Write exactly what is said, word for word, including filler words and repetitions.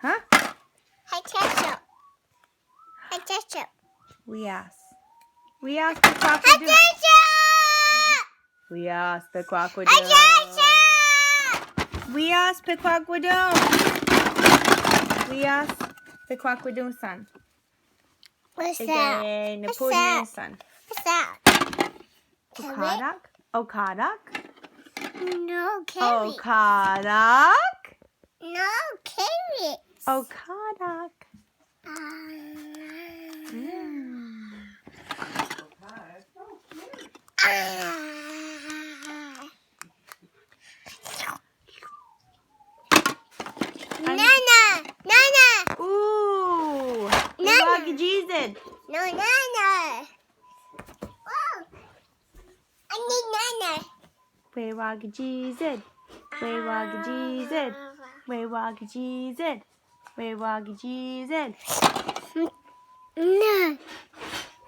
Huh? Hi, Cheshire. Hi, Cheshire. We ask. We ask the crocodile. Cheshire! We ask the crocodile. Cheshire! We ask the crocodile. We ask the crocodile, son. What's that? Again, the What's pudding, that? Son. What's that? Okadak. Okadak. No carrot. Okadak. No carrot. Okadak. Um, Mm. ah. Nana, Nana. Ooh. Nana. Wagijizid. No, Nana. Oh. I need Nana. We wagijizid. We wagijizid. We wagijizid. We wagijizid.